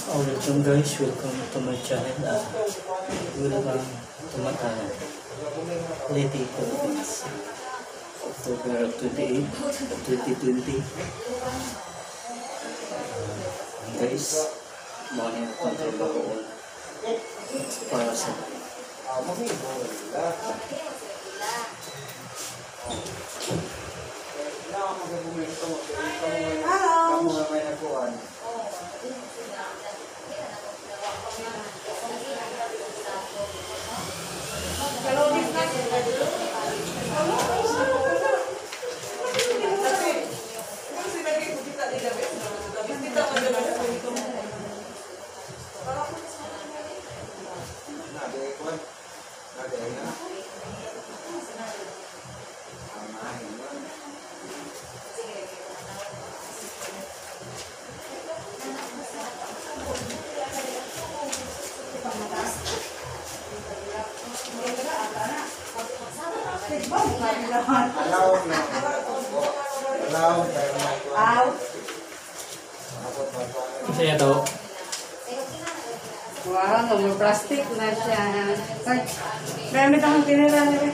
Oh, welcome guys, welcome to my channel. Welcome to my Leyte, Philippines. October 28, 2020. Guys, mga ni akong trabaho para sa Hello. Saya to. Wow, may plastic na siya. Ay, gamit akong tinira nila.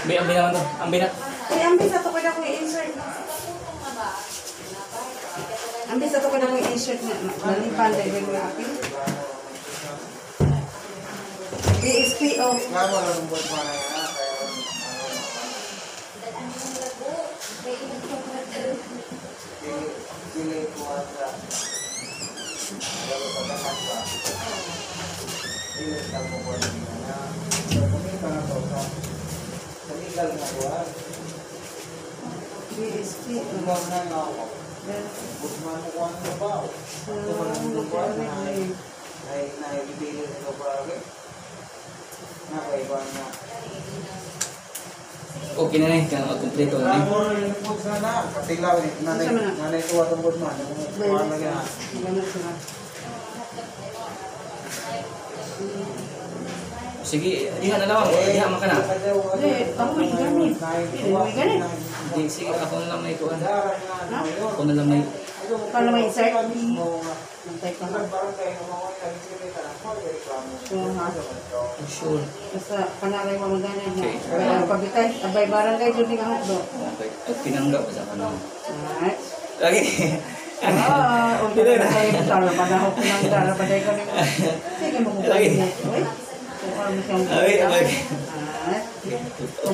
May ambi naman to. Ambi na. Ay, ambis ato ko na ko i-insert. Ambis ato ko na ko i-insert na. Nalipan dahil yung akin. BSPO. BSPO. Okay na eh, kaya magkumpleto na eh. Sige, diha na lang. Diha man ka na. Hindi, sige, ako na lang may kuan. Ako na lang may... Paano may insert? Antay pa. Sure. Basta panalay mo magana na. Okay. Kaya pagkitay, abay barangay jud ni kahok do. Okay. At pinangga pa sa kanang. Alright. Lagi. Ah, o Dili na. tayo tara panahon pinangga ra paday ko ni. Sige mo ko. Lagi. Uy. Ay, ay. Alright.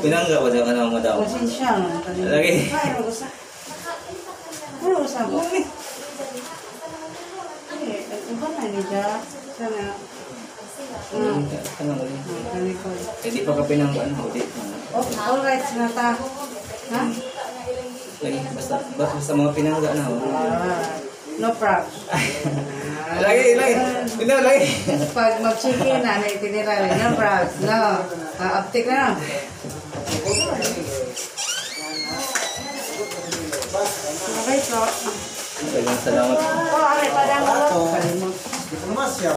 Pinangga pa sa kanang madam. Konsensya. Lagi. Ay, ano gusto? Ano gusto mo? Eh, iba na ni siya. Sana. Kanang uli. Kani ko. Eh, di pa ka pinangga ano, di. Oh, all right na ta. Ha? Lagi, basta, basta mga pinangga na. Oh. Ah, no props. Lagi, lagi. Hindi, lagi. Pag mag-chicken na, na itinerary, no props, no. Ah, uptick na. Okay, so. Daghang salamat. Oh, aray, padang. Kalimot. Diplomasya.